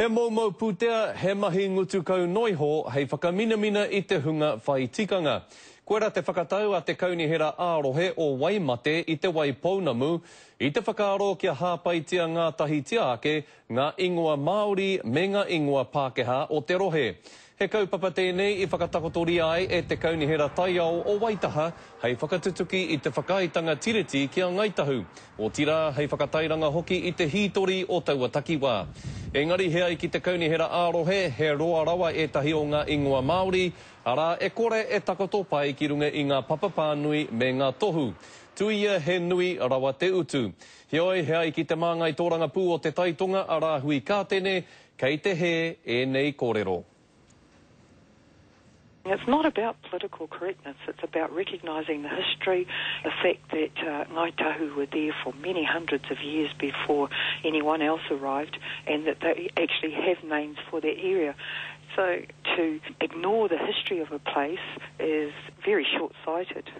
He moumou pūtea, he mahi ngutu kau noiho hei whakaminamina i te hunga whai tikanga. Koira te whakatau a te Kaunihera ā-Rohe o Waimate i Te Waipounamu, i te whakaaro kia hāpaitia ngātahitia ake ngā ingoa Māori me ngā ingoa Pākehā o te rohe. He kaupapa tēnei i whakatakotoria ai e te Kaunihera Taiao o Waitaha hei whakatutuki i te whakaaetanga Tiriti ki a Ngāi Tahu, otirā hei whakatairanga hoki i te hītori o taua takiwā. Engari he ai ki te Kaunihera ā-rohe, he roa rawa ētahi o ngā ingoa Māori, arā, e kore e takoto pai ki runga i ngā papa pānui me ngā tohu. Tuia he nui rawa te utu. Heoi, he ai ki te māngai tōrangapū o Te Tai Tonga a Rāhui Kātene, kei te hē ēnei kōrero. It's not about political correctness, it's about recognising the history, the fact that uh, Ngāi Tahu were there for many hundreds of years before anyone else arrived and that they actually have names for their area. So to ignore the history of a place is very short-sighted.